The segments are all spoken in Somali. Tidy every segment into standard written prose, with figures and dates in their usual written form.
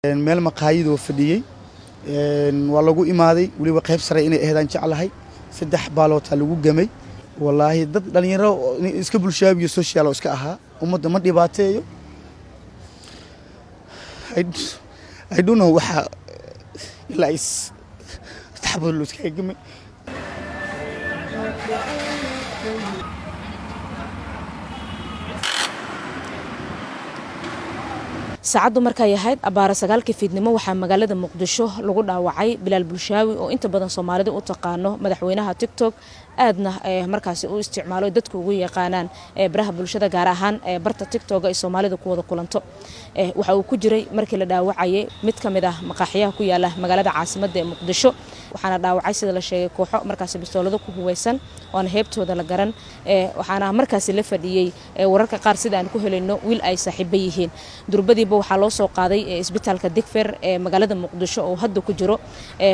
Meel maqaayadoo fadhiyey waa lagu imaaday, weliba qayb sare inay aheedaan jeclahay. Saddex baalootaa lagu gamay. Wallaahi dad dhalinyaro iska bulshaabiyo social oo iska ahaa, ummadda ma dhibaateeyo. I don't know waxa ilaa is saddex badood loo iskaga gamay. Saacaddu markay ahayd abbaara 9-kii fiidnimo, waxaa magaalada Muqdisho lagu dhaawacay Bilaal Bulshaawi, oo inta badan Soomaalida u taqaano madaxweynaha TikTok, aadna markaasi u isticmaalo, dadku ugu yaqaanaan baraha bulshada, gaar ahaan barta TikTok ay Soomaalida ku wada kulanto. Waxa uu ku jiray markii la dhaawacayay mid ka mid ah maqaaxiyaha ku yaala magaalada caasimadda ee Muqdisho, waxaana dhaawacay, sida la sheegay, kooxo markaasi bistoolado ku huweysan oona heebtooda la garan. Waxaana markaasi la fadhiyey, wararka qaar sida aan ku helayno, wiil ay saaxiibo yihiin. Durbadiiba waxaa loo soo qaaday isbitaalka Digfer ee magaalada Muqdisho oo hadda ku jiro.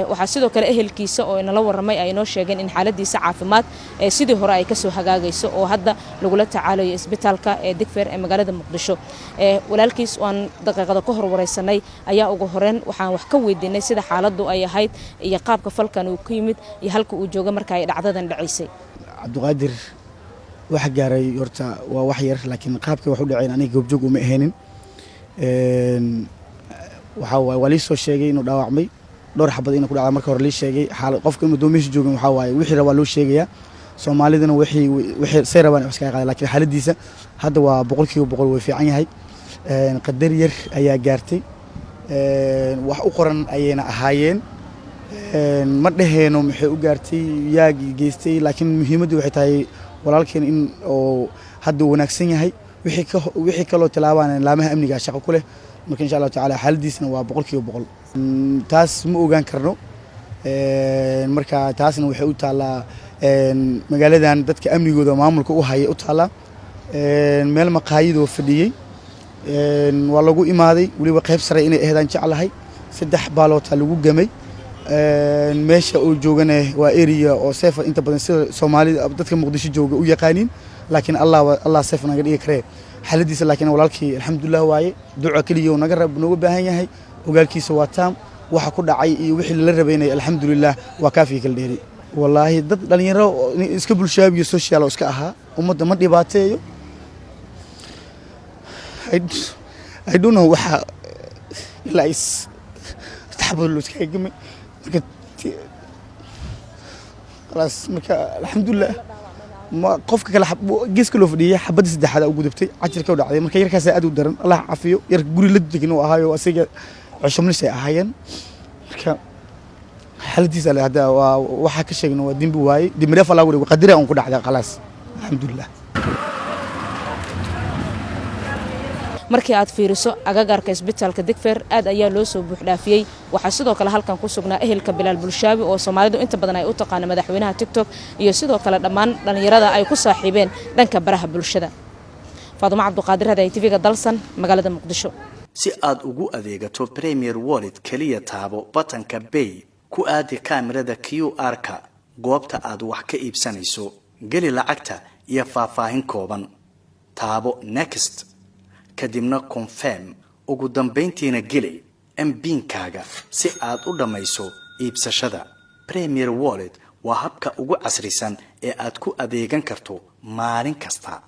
Waxaa sidoo kale ehelkiisa oo inala waramay ay inoo sheegeen in xaaladiisa caafimaad sidii hore ay kasoo hagaagayso, oo hadda lagula tacaalayo isbitaalka ee Digfer ee magaalada Muqdisho. Walaalkiis waan daqiiqada ka hor wareysanay ayaa ugu horeen waxaan wax ka weydiinay sida xaaladdu ay ahayd iyo qaabka falkan uu ku yimid iyo halka uu jooga marka ay dhacdadan dhacaysay. Cabdiqaadir waxa gaaray horta waa wax yar, laakiin qaabkay wax u dhaceen aniga goobjoog uma ahaynin. Waxaa waaye, waa lii soo sheegay inuu dhaawacmay, dhowr xabad inuu ku dhacda. Marka hore lii sheegay xaalad qofka inuu doomihiisa joogin, waxaa waaye wixii rabaa loo sheegayaa. Soomaalidana wixii say rabaan wax iskaga qaada, laakiin xaaladdiisa hadda waa 100% way fiican yahay. Qadar yar ayaa gaartay, wax u qoran ayayna ahaayeen. Ma dhaheeno maxay u gaartay, yaagii geystay, laakiin muhiimaddu waxay tahay walaalkeen in oo hadda wanaagsan yahay. Wixii kaloo tilaabaan laamaha amniga shaqo ku leh. Marka insha Allahu tacaala xaaladiisna waa 100%. Taas ma ogaan karno. Marka taasna waxay u taallaa magaaladan dadka amnigooda maamulka u haya u taallaa. Meel maqaayadoo fadhiyey waa lagu imaaday, weliba qayb sare inay aheedaan jeclahay. Saddex baalootaa lagu gamay. Meesha uu joogana waa area oo safe, inta badan sida Soomaalida dadka Muqdisho jooga u yaqaaniin, laakiin Allah Allah safe naga dhigi karee xaaladiisa. Laakiin walaalkii alxamdulilah waaye, duco keliya uu naga rab nooga baahan yahay. Ogaalkiisa waa taam, waxa ku dhacay iyo wixii lala rabaynay alxamdulilah waa kaafii kala dheeri. Wallaahi dad dhalinyaro iska bulshaabiyo social oo iska ahaa, ummadda ma dhibaateeyo. I don't know waxa ilaa is saddex badood loo iskaga gamay. Marka khalaas, marka alxamdulilah ma qofka kale geeska loo fadhiyay xabadda saddexaad u gudubtay, cajirka u dhacday. Marka yarkaas aad u daran, Allah cafiyo. Yar guri la degin uu ahaayo, asiga cusubnis ay ahaayeen. Marka xaaladiisa ale hadda waa waxaa ka sheegna waa dembi waaye, dembi dhaaf Allah wuri, qadira un ku dhacday. Khalaas, alxamdulilah. Markii aad fiiriso agagaarka isbitaalka Digfer, aad ayaa loo soo buuxdhaafiyey. Waxaa sidoo kale halkan ku sugnaa ehelka Bilaal Bulshaawi, oo Soomaalidu inta badan ay u taqaano madaxweynaha TikTok, iyo sidoo kale dhammaan dhallinyarada ay ku saaxiibeen dhanka baraha bulshada. Faadumo Cabduqaadir haday, TV-ga Dalsan, magaalada Muqdisho. Si aad ugu adeegato Premier Wallet, keliya taabo batanka Pay, ku aadi kaamirada QR-ka goobta aad wax ka iibsanayso, geli lacagta iyo faahfaahin kooban, taabo Next, kadibna Confirm, ugu dambayntiina geli MPIN-kaaga si aad u dhammayso iibsashada. Premier Wallet waa habka ugu casrisan ee aad ku adeegan karto maalin kasta.